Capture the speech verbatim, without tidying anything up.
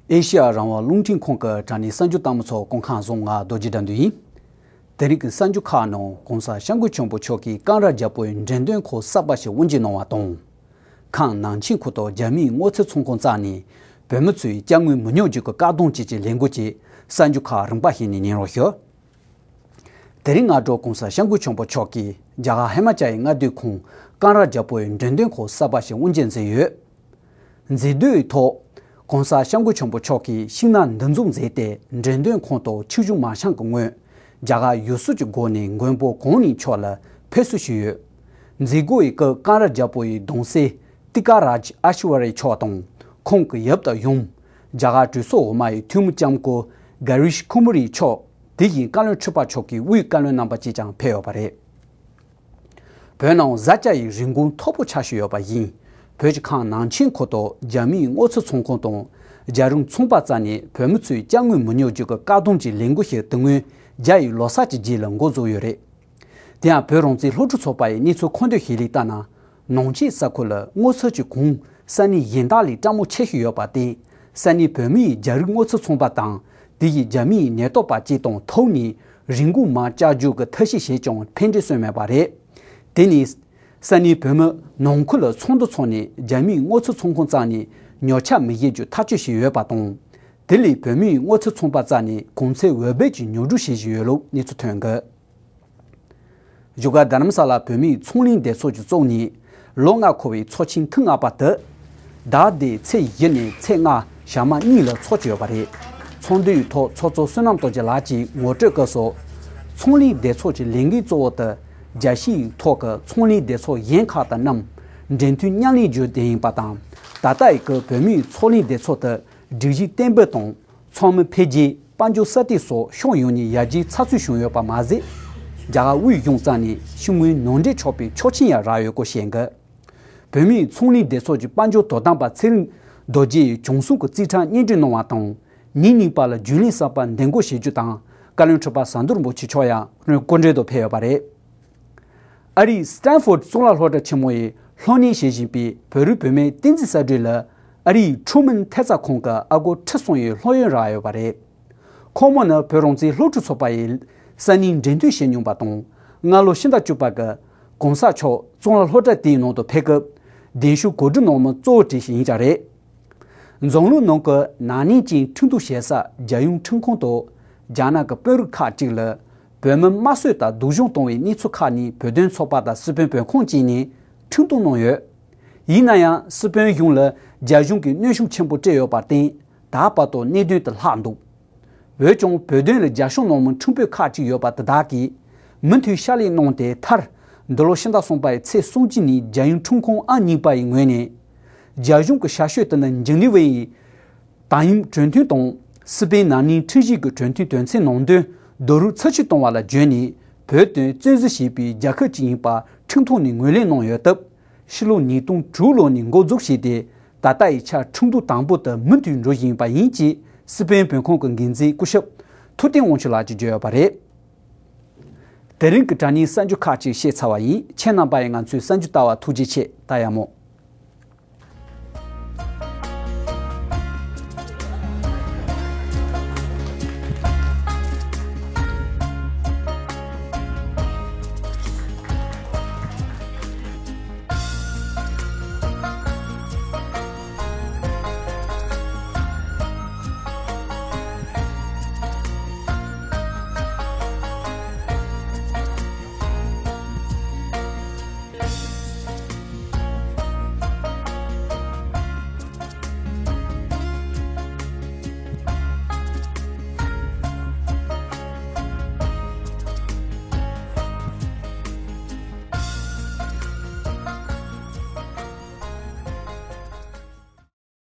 ཨེ་ཤེ་ཡ་རང་དབང་རླུང་འཕྲིན་ཁང་གི་དྲ་གནས་གསར་འགྱུར་ལྟ་མི་ཚོ་སྐུ་ཁམས་བཟང་། ང་རྡོ་རྗེ་དགྲ་འདུལ་ཡིན། དེ་རིང་གི་གསར་འགྱུར་ཁག་ནང་གོང་ས་སྐྱབས་མགོན་ཆེན་པོ་མཆོག་གིས་ཀང་ར་རྒྱལ་པོའི་འགྲེམས་སྟོན་ཁང་གསར་པ་ཞིག་དབུ་འབྱེད་གནང་བ་དང་། ཁམས་ནང་ཆེན་ཁུལ་དུ་རྒྱ་མིའི་སྔོ་ཚལ་ཚོང་ཁང་བཙུགས་ནས་བོད་མི་ཚོས་སྐྱབས་མགོན་མི་ཉག་རྒྱུད་ཀྱི་བཀག་སྡོམ་བཅས་ཀྱི་ལས་འགུལ་བཅས། གསར་འགྱུར་ཁག་རིམ་པ་བཞིན་ནས་ཉན་རོགས་ཞུ། དེ་རིང་སྔ་དྲོ་གོང་ས་སྐྱབས་མགོན་ཆེན་པོ་མཆོག་གིས་རྒྱ་གར་ཧི་མ་ཅལ་གྱི་མངའ་སྡེ་ཁོངས་ཀང་ར་རྒྱལ་པོའི་འགྲེམས་སྟོན་ཁང་གསར་པ་ཞིག་དབུ་འབྱེད་མཛད་ཡོད། མཛད་སྒོའི་ཐོག་གོང་ས་སྐྱབས་མགོན་ཆེན་པོ་མཆོག་གིས་ཤིང་ནགས་འདུ་འཛོམས་མཛད་དེ། འགྲེམས་སྟོན་ཁང་དུ་ཆིབས་བསྒྱུར་མ་བཞེངས་ཀྱི་སྔོན། རྒྱ་གར་ཡུལ་སྲོལ་གྱི་སྒོ་ནས་མགོན་པོ་གང་ཉིད་མཆོག་ལ་ཕེབས་བསུ་ཞུས་ཡོད། མཛད་སྒོ་ཡི་སྐབས་ཀང་ར་རྒྱལ་པོ་ཡི་གདུང་སྲས་ཏི་ཀ་རཱཇ་ཨ་ཤི་ཝར་ཡ་མཆོག་དང་། ཁོང་གི་ཡབ་དང་ཡུམ། རྒྱ་གར་གྲོས་ཚོགས་འོག་མ་ཡི་འཐུས་མི་ལྕམ་སྐུ་ག་རིཤ་ཁུ་མུ་རི་མཆོག་དེ་བཞིན་བཀའ་བློན་ཁྲི་པ་མཆོག་གི་དབུས་བཀའ་བློན་རྣམ་པ་བཅས་ཀྱང་ཕེབས་ཡོད་པ་རེད། བོད་ནང་བཟའ་བཅའ་ཡི་རིན་གོང་མཐོ་པོ་ཆགས་བཞིན་ཡོད་པ་བཞིན། བོད་ཀྱི་ཁམས་ནང་ཆེན་ཁུལ་དུ་རྒྱ་མིའི་སྔོ་ཚལ་ཚོང་ཁང་དང་། རྒྱ་རིགས་ཚོང་པ་བཙལ་ནས་བོད་མི་ཚོས་སྐྱབས་མགོན་མི་ཉག་རྒྱུད་ཀྱི་བཀག་སྡོམ་གྱི་ལས་འགུལ་ཞིག་དེ་སྔོན་རྒྱ་ཡི་ལོ་གསར་གྱི་རྗེས་ལ་འགོ་འཛུགས་ཡོད་རེད། དེ་ཡང་བོད་རང་བཙན་སློབ་ཕྲུག་ཚོགས་པ་ཡི་གནས་ཚུལ་མཁོ་འདོན་བྱས་ལུགས་ལྟར་ན། ནང་ཆེན་ས་ཁུལ་ལ་སྔོ་ཚལ་གྱི་གོང་ས་གནས་གཞན་དག་ལས་སྤྲ་མོ་ཆེ་ཞིག་ཡོད་པར་བརྟེན། ས་གནས་བོད་མི་ཡིས་རྒྱ་རིགས་སྔོ་ཚལ་ཚོང་པ་དང་། དེ་བཞིན་རྒྱ་མི་ཡི་ཉེན་རྟོག་པ་བཅས་དང་ཐུག་ནས་རིན་གོང་མར་བཅག་རྒྱུ་གི་ཐབས་ཤེས་བྱས་ཀྱང་ཕན་འབྲས་སོན་མེད་པ་རེད། དེ་ནི། ས་གནས་བོད་མི་ནང་ཁུལ་ལ་ཚོགས་འདུ་འཚོགས་ནས་རྒྱ་མིའི་སྔོ་ཚལ་ཚོང་ཁང་བཙུགས་ནས་ཉོ་ཆ་མི་བཞེས་རྒྱུ་ཐག་གཅོད་བྱས་ཡོད་པ་དང་། དེ་ལས་བོད་མིའི་སྔོ་ཚལ་ཚོང་པ་བཙལ་ནས་གོང་ཚད་འོས་འབབ་ཀྱི་ཉོ་སྒྲུབ་བྱེད་བཞིན་ཡོད་ལུགས་གནས་ཚུལ་ཐོན་གི། བཞུགས་སྒར་རྡ་རམ་ས་ལ་བོད་མིའི་ཚོང་ལས་སྡེ་ཚོགས་ཀྱིས་བཙུགས་ནས་ལོ་ལྔ་འཁོར་བའི་ཚོགས་ཆེན་ཐེངས་ལྔ་པ་དེ། ཟླ་འདིའི་ཚེས་བཞི་ནས་ཚེས་ལྔ་ཞག་མ་གཉིས་ལ་འཚོགས་ཀྱི་ཡོད་པ་རེད། ཚོགས་འདུའི་ཐོག་ཚོགས་གཙོ་བསོད་ནམས་རྡོ་རྗེ་ལགས་ཀྱིས་ངོ་སྤྲོད་སྐབས་སུ། ཚོང་ལས་སྡེ་ཚོགས་ཀྱི་ལས་འགན་གཙོ་བོ་དེ། རྒྱལ་སྤྱིའི་ཐོག་གི་ཚོང་ལས་སྡེ་ཚོགས་གཞན་ཁག་དང་མཉམ་འབྲེལ་མཐུད་མཉམ་ལས་བྱ་རྒྱུ་དེ་ཡིན་པ་དང་། ད་ལྟ་ཡི་གི་བོད་མིའི་ཚོང་ལས་སྡེ་ཚོགས་དེ་སྒྲིག་གཞི་བརྟན་པོ་དང་། ཚང་མའི་འཕེལ་རྒྱས། དཔལ་འབྱོར་གསར་གཏོད་སོགས་ཕྱོགས་ཡོངས་ནས་ཡར་རྒྱས་ཚགས་ཚུད་བྱུང་ཡོད་པ་མ་ཟད། རྒྱ་གར་དབུས་གཞུང་རྩ་ནས་ཤུགས་སྣོན་ནང་འདྲེན་ཆོག་པའི་ཆོག་མཆན་ཡང་རག་ཡོད་སྐོར་བཤད་འདུག། བོད་མིའི་ཚོང་ལས་སྡེ་ཚོགས་ཀྱི་དཔལ་འབྱོར་དོ་དམ་པ་ཚེ་རིང་རྡོ་རྗེ་ཡིས་གྱང་གསུམ་གྱི་རྩིས་ཁྲ་སྙན་སྒྲོན་གནང་བ་དང་། ཉིན་གཉིས་པ་ལ་རྒྱུན་ལས་གསར་པ་འདེམས་བསྐོ་བྱེད་རྒྱུ་དང་། བཀའ་བློན་ཁྲི་པ་ཟམ་གདོང་རིན་པོ་ཆེ་མཆོག་ཡང་སྐུ་མགྲོན་དུ་ཕེབས་ཡོད་པ་རེད། ཨ་རིའི་སི་ཏན་ཧྥོར་གཙུག་ལག་སློབ་གྲྭ་ཆེན་མོ་ཡི་སློབ་གཉེར་བྱེད་བཞིན་པའི་བོད་རིགས་བུད་མེད་བསྟན་འཛིན་གསལ་སྒྲོན་ལ་ཨ་རིའི་ཁྲོ་མོན་ཐེབས་རྩ་ཁང་གི་ཨ་སྒོར་ཁྲི་གསུམ་ཡི་སློབ་ཡོན་རག་ཡོད་པ་རེད། ཁོང་མོ་ནི་བོད་རང་བཙན་སློབ་ཕྲུག་ཚོགས་པ་ཡི་ས་གནས་འབྲེལ་མཐུད་བྱེད་མྱོང་པ་དང་། སྔ་ལོ་ཕྱི་ཟླ་བཅུ་པ་གི་གོང་ས་མཆོག་གཙུག་ལག་སློབ་གྲྭ་དེའི་ནང་དུ་ཕེབས་སྐབས། གདན་ཞུ་གོ་སྒྲིག་གནང་མི་གཙོ་བོ་གྲས་ཤིག་ཡིན་ཀྱང་རེད། འཛམ་གླིང་ནང་གི་ན་ནིང་ཅིང་ཁྲིམས་གཏུག་བྱེད་ས་རྒྱལ་ཡོངས་ཁྲིམས་ཁང་དུ། རྒྱ་ནག་གི་དཔོན་རིགས་ཁག་ཅིག་ལ། བོད་མི་དམར་གསོད་དང་སྡུག་སྦྱོང་གཏོང་བའི་གནས་ཚུལ་ཁག་ནས་བོད་དོན་ཚོགས་པ་དང་སི་པན་བོད་ཁང་བཅས་ནས་ཁྲིམས་གཏུག་གནང་ཡོད། ཡིན་ན་ཡང་སི་པན་གཞུང་ལ་རྒྱ་གཞུང་གིས་གནོན་ཤུགས་ཆེན་པོ་སྤྲད་ཡོད་པར་བརྟེན། ད་བར་དུ་གནད་དོན་དེ་ལྷག་འདུག། འོན་ཀྱང་བོད་དོན་ལ་རྒྱབ་སྐྱོར་གནང་མི་ཁྲིམས་དཔོན་ཁག་ཅིག་ཡོད་པ་དེ་དག་གིས་མུ་མཐུད་ཕྱག་ལས་གནང་སྟེ། མཐར་འདི་ལོ་ཕྱི་ཟླ་གསུམ་པའི་ཚེས་སུམ་ཅུ་ཉིན་རྒྱལ་ཡོངས་ཁྲིམས་ཁང་ཨང་གཉིས་པ་ཡི་ངོས་ནས། རྒྱ་གཞུང་གི་ཞབས་ཞུ་དེ་ནི་འཇིན་ནི་ཝེ་ཡི་ཏང་ཡོན་གྲོས་མཐུན་དང་། སི་པན་ན་ནིང་ཁྲིམས་ཞིབ་ཀྱི་གྲོས་མཐུན་དོན་ཚན་ནང་དོན་བསྡུར་རུབ་ཚགས་ཆུད་གཏོང་བ་ལ་བརྗོད་ནས། བོད་དོན་བཙན་འཛུལ་བྱས་པའི་རྒྱལ་ཁབ་ཅིག་ཡིན་པ་ཁྲིམས་ཐོག་ནས་ངོས་ལེན་གནང་ཡོད་སྟབས། ཕྱི་ལོ་ཉིས་སྟོང་དྲུག་ལོ་ནས་འགོ་འཛུགས་བྱས་ཏེ། ད་ལྟ་ཡི་ཆར་ཁྲིམས་གཏུག་དང་པོ་དེ་མུ་མཐུད་འགྲོ་བཞིན་པ་ཡིན་ཅེས་སི་པན་བོད་ཁང་གི་འགན་འཛིན་སྐུ་ཞབས་ཐུབ་བསྟན་དབང་ཕྱུག་ལགས་ཀྱིས་བརྗོད་ཡོད་པ་རེད། དེ་རིང་གི་དྲ་བརྙན་གསར་འགྱུར་ཁག་ཅིག་བཤད་ཚར་བ་ཡིན། ཁྱེད་རྣམ་པ་ཡིས་ང་ཚོའི་གསར་འགྱུར་ལྟ་བར་ཐུགས་རྗེ་ཆེ། ད་ཡག་མོ།